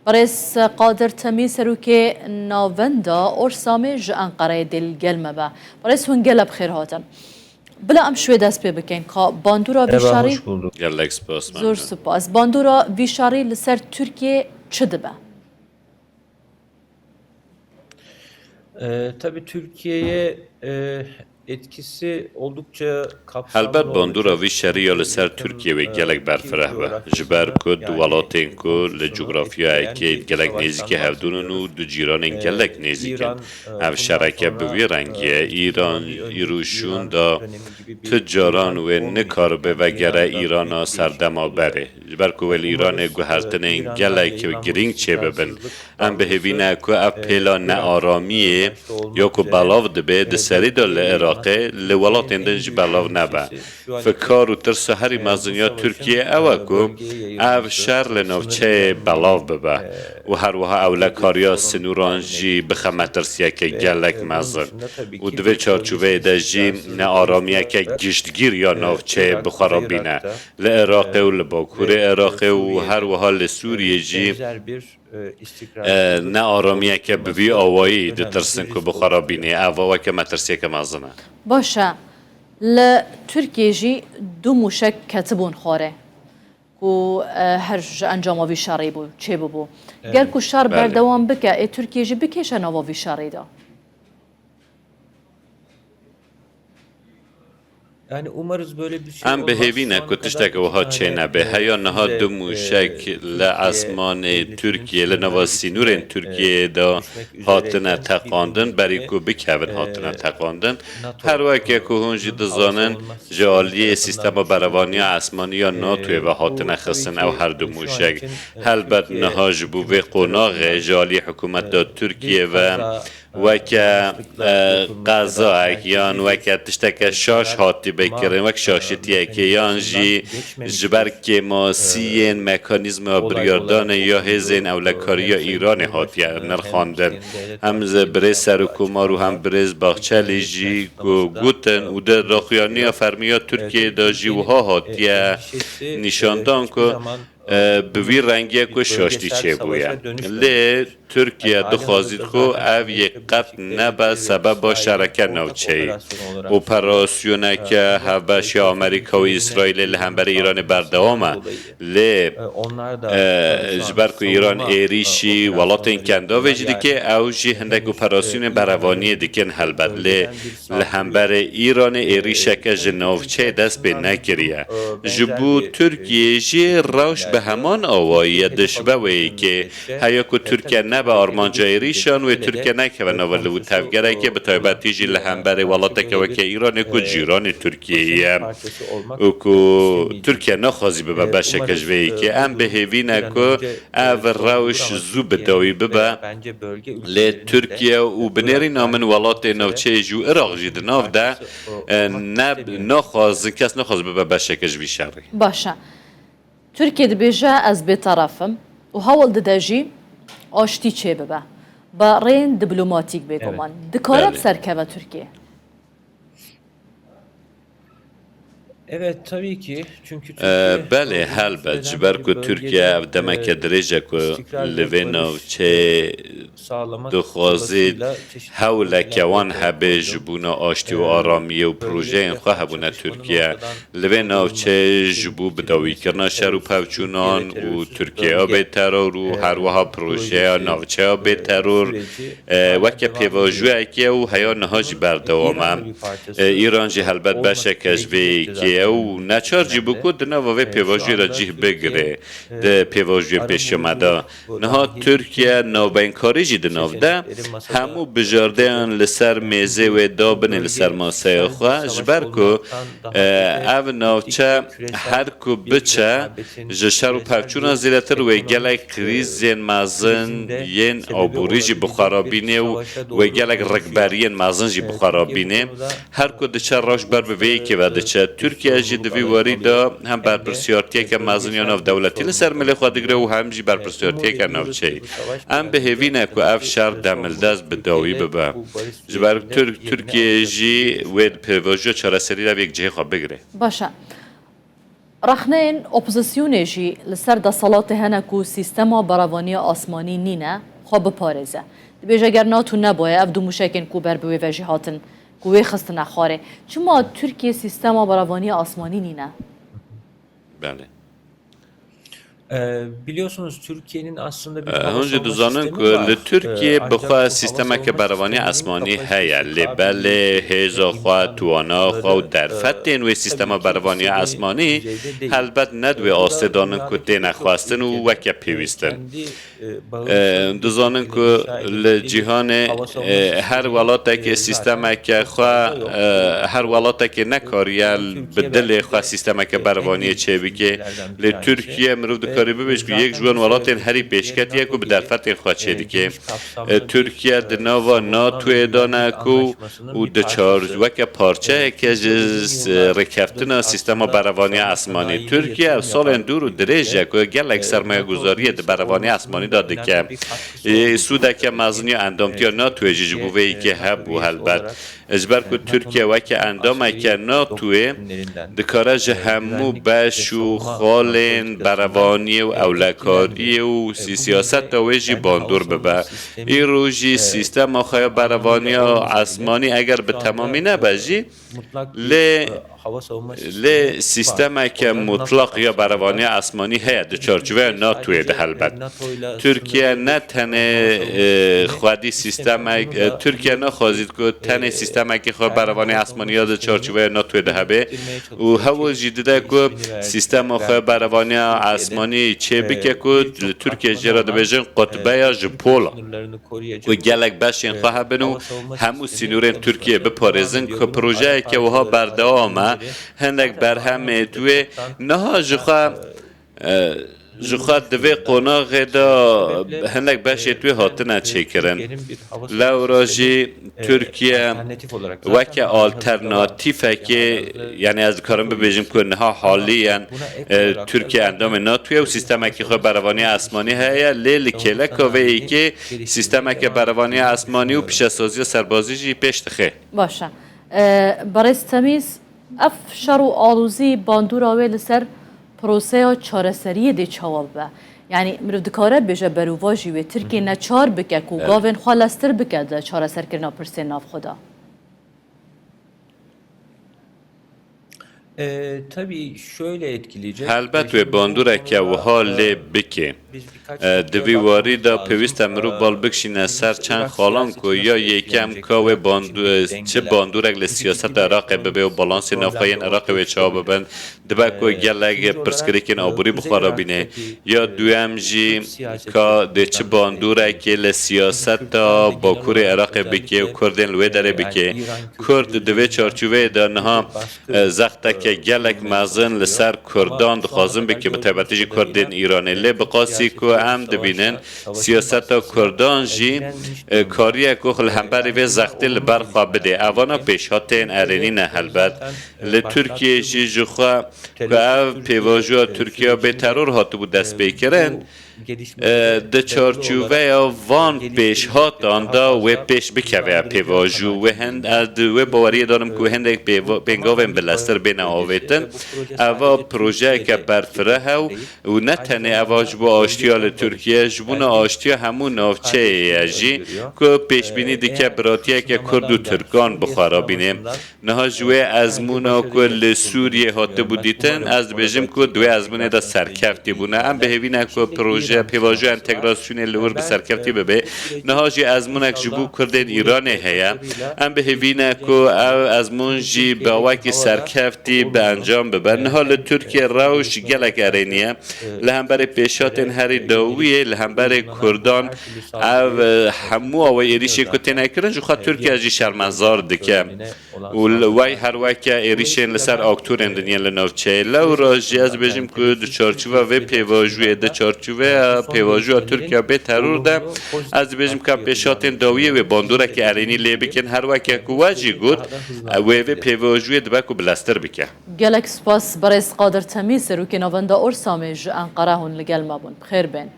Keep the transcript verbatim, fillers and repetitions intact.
Birêz Qadir Temî, serokê Navenda Orsamê ji Enqereyê dê li gel me be. Birêz, hûn gelek bi xêr hatin. Bila em ji wê dest pê bikin, ka bandora vî şerî... Gelek spas, memnun. Zor spas. Bandora vî şerî li ser Tirkiye çi dibe? E, tabii Türkiye'ye, e, etkisi oldukça kapsamlı olacak. Helbet bandora vî şerî ya li ser Tirkiye wê gelek berfireh be. Ji ber ku di welatên ku li cografyayekê gelek nêzîkî hevdûn in û du cîranên gelek nêzîk in. Ev şereke bi vî rengî ye. Îran îro şûn da tu caran wê nikaribe vegere Îrana serdema berê. Ji ber ku wê li Îranê guhertinên gelek girîng çêbibin. Em bi hêvî ne ku ev pêla nearamiyê ya ku belav dibe di serî de li Iraqê, li welatên din jî belav nebe. Fikar û tirsa herî mezin ya Tirkiye ew e ku ev şer li navçeyê belav bibe û her wiha ewlekariya sinûran jî bixe metirsiyeke gelek mezin û di vê çarçoveyê de jî nearamiyeke giştgîr ya navçeyê bi xwe re bîne. Li Iraqê û li Bakurê Iraqê û her wiha li Sûriyê jî, e, nearamiyeke bi vî awayî ditirsin ku bi xwe re bîne. Ev weke metirsiyeke mezin e. Baş e. Li Tirkiyê jî du mûşek ketibûn xwarê ku, e, her ji encama vî şerî bû, çêbûbû. Ger ku şer berdewam bike, ê Tirkiye jî bikêşe nava vî şerî de? Em bi hêvî ne ku tiştek wiha çênebe. Heya niha du mûşek li esmanê Tirkiyê, li nava sînorên Tirkiyeyê de hatine teqandin, berî ku bikevin hatine teqandin. Her weke ku hûn jî dizanin, ji aliyê sîstema berevaniya esmanî ya NATOyê ve hatine xistin ew her du mûşek. Helbet niha ji bo vê qonaxê ji aliyê hikûmeta Tirkiyê ve weke, e, qezayek yan weke tişteke şaş hatî vekirin, wek şaşitiyekê yan jî ji ber kêmasiyên mekanîzma biryardanê ya hêzên ewlekariya Îranê hatiye nirxandin. Hem birêz Serokkomar û hem birêz Bahçelî jî ku gotin û di daxuyaniya fermî ya Tirkiyeyê de jî wiha hatiye nîşandan ku e, bi vî rengê ku şaştî çêbûye. Lê Tirkiye dixwazît ku ev yê qet nebe sebeba şereke navçeyî. Operasyoneke hevbeş ya Amerîka û Îsraîlê li hemberî Îranê berdewam e. Lê, e, ji ber ku Îran êrîşî welatên Kendavê jî dike, ew jî hindek operasyonên berevaniyê dikin helbet. Lê li hemberê Îranê êrîşeke ji navçeyê dest pê nekiriye. Ji bo Tirkiyeyê jî rewş bi heman awayî ye, dişibe wê yekê. Heya ku Tirkiye nebe armanca êrîşan, wê Tirkiye nekeve nava li tevgerekê, bi taybetî jî li hemberê welateke weke Îranê ku cîranê Tirkiyeyê ye û ku Tirkiye naxwazî bibe beşeke ji vê yekê. Em bi hêvî ne ku ev rewş zû bi dawî bibe. Lê Tirkiye û bi nêrîna min welatê navçeyê jî û Iraq jî di nav de, e, ne, naxwazin, kes naxwazin bibe beşeke ji vî şerê. Baş e. Tirkiye dibêje, ez bêteref im û hewl dide jî aştî çêbibe. Bi rêyên diplomatîk bêguman. Dikare bi ser keve Tirkiye? E, belê, helbet, ji ber ku Tirkiye ev demeke dirêj e ku li vê navçeyê dixwazî hewleke wan hebe ji bona aştî û aramiyê û projeyên xwe hebûne Tirkiye. Li vê navçeyê ji bo bidawîkirina şer û pevçûnan û Tirkiyeya bêteror û her wiha projeya navçeya bêteror, e, weke pêvajoyekê û heya niha jî berdewam e. E, Îran jî helbet beşeke ji vê yekê ye û neçar jî bû ku di nava vê pêvajoyê de cih bigire di pêvajoyên pêşiya me de. Niha Tirkiye navbeynkariya jî di nav de, hemû bijardeyan li ser mêzê wê dabinê li ser maseyê xwe, ji ber ku, e, ev navçe her ku biçe, ji şer û pevçûna zêdetir wê gelek krîzên mezin yên aborî jî bi xwe re bîne û wê gelek rikberiyên mezin jî bi xwe re bîne. Her ku diçe rewş ber bi vê yekê ve diçe. Tirkiye jî di vî warî de hem berpirsiyartiyeke mezin ya navdewletî li ser milê xwe digire û hem jî berpirsiyartiyeke navçeyî. Em bi hêvî ne ku ev şer demildest bi dawî bibe. Ji ber Tirk, Tirkiye jî wê pêvajoya çareserî de vê yek cihê xwe bigire. Baş e. Rexneyên opozisyonê jî li ser desthilatê hene ku sîstema berevaniya asmanî nîne, xwe biparêze. Dibêje ger NATO nebaye ev du mûşekên ku ber bi wê ve jî hatin, ku wê xistine xwarê. Çima Tirkiye sîstema berevaniya asmanî nîne? Belê. Ee, biliyorsunuz Türkiye'nin aslında bir Hûn jî dizanin ku li Tirkiye bi xwe sîstemeke berevaniya esmanî heye, lê belê hêza xwe, towana xwe û derfetên wê sîstema berevaniya esmanî helbet ne di wê astê de nin ku têne xwestin û weke pêwîst in. Dizanin ku li cîhanê her welatekê sîstemeke xwe, her welatekê nekariye bi dilê xwe sîstemeke berevaniyê çêbike. Lê Tirkiye, mirov dikarî bibêje ku yek ji wan welatên herî pêşketî ye ku bi derfetên xwe çêdike. Tirkiye di nava NATOyê de ne ku û diçar weke parçeyeke ji rêkeftina sîstema berevaniya esmanî. Tirkiye ev salên dûr û dirêj e ku gelek sermayeguzariyê di berevaniya esmanî de dike. Ê, sûdeke mezin ya endamtiya NATOyê jî ji bo vê yekê hebû helbet. Ji ber ku Tirkiye weke endameke NATOyê dikare ji hemû beş û xalên berevaniyê û ewlekariyê û sî-, siyaseta wê jî bandor bibe. Îro jî sîstema xwe ya berevaniya esmanî eger bi temamî nebe jî, lê lê sîstemeke mutlaq ya berevaniya esmanî heye di çarçoveya NATOyê de helbet. Tirkiye ne tenê, e, xwedî sîstemek, e, Tirkiye naxwazît ku tenê sîstemekê xwe berevaniya esmanî ya di çarçoveya NATOyê de hebe û hewl jî dide ku sîstema xwe berevaniya esmanî çêbike ku li Tirkiye jê re dibêjin qutbeya ji pola. Ku gelek beşên xwe hebin û hemû sînorên Tirkiyê biparêzin ku projeyeke wiha berdewam e, hinek berhemê di wê niha ji xwe, e, ji xwe di vê qonaxê de hinek beşê di wê hatine çêkirin. Lewra jî Tirkiye weke alternatîfekê, yani ez dikarim bibêjim ku niha haliyen, e, Tirkiye endamê NATOyê û sîstemekî xwe berevaniya esmanî heye, lê li kêleka vê yekê sîstemeke berevaniya esmanî û pîşesaziya serbazî jî pêş dixe. Baş e. E, Berêz Temîz, ev şer û alozî bandora wê li ser proseya çareseriyê dê çawa bibe? Yanî mirov dikare bêje berovajî wê Tirkiye neçar bike ku gavên xwe lestir bike di çareserkirina pirsên navxwe de? Helbet wê bandoreke wiha lê bike. Di vî warî de pêwîst e mirov bal bikişîne ser çend xalan ku ya yekem ka wê bandu-, çi bandorek li siyaseta Iraqê bibe û balansên navxwe yên Iraqê wê çawa bibin. Dibe ku gelek pirsgirêkên aborî bi xwe re bîne. Ya duyem jî ka dê çi bandoreke li siyaseta Bakurê Iraqê bike û Kurdên li wê derê bike. Kurd di vê çarçoveyê de niha, e, zexteke gelek mezin li ser Kurdan dixwazin bike, bi taybetî jî Kurdên Îranê. Lê bi qasî ku em dibînin, siyaseta Kurdan jî, e, kariye ku li hemberî vê zextê li ber xwe bide. Evana pêşhatên erênî ne helbet. Li Tirkiyê jî ji xwe ku ev pêvajoya Tirkiye bê teror hatibû destpêkirin, e, di çarçoveya van pêşhatan de wê pêş bikeve pêvajo. Wê hin-, ez di wê baweriyê de nim ku hindek pêva-, pêngavên bileztir bêne avêtin. Eva projeyeke berfireh e û, û ne tenê eva ji bo aştiya li Tirkiye, ji bona aştiya hemû navçeyê ye jî ku pêşbînî dike biratiyeke Kurd û Tirkan bi xwe re bîne. Niha ji wê ezmûna ku li Sûriyê hatibû dîtin, ez dibêjim ku di wê ezmûnê de serkeftî bûne. Em bi hêvî ne ku proje pêvajoya entegrasyonê li wir bi serkeftî bibe. Niha jî ezmûnek ji bo Kurdên Îranê heye. Em bi hêvî ne ku ev ezmûn jî bi awakî serkeftî bi encam bibe. Niha li Tirkiye rewş gelek erênî ye. Li hemberî pêşhatên herî dawiyê, li hemberî Kurdan ev, e, hemû awayê êrîşê ku têne kirin ji xwe Tirkiye jî şermezar dike. Û li wey her weke êrîşên li ser aktorên din yên li navçeyê. Lewra jî ez dibêjim ku di çarçoveya vê pêvajoyê, di çarçoveya pêvajoya Tirkiye bê teror de, ez dibêjim ka pêşhatên dawiyê wê bandoreke erênî lê bikin. Her weke ku we jî got, wê vê pêvajoyê dibe ku bileztir bike. Gelek spas Berêz Qadir Temî, Serokê Navenda Orsamê ji Enqere hûn li gel me bûn. Bi xêr bên.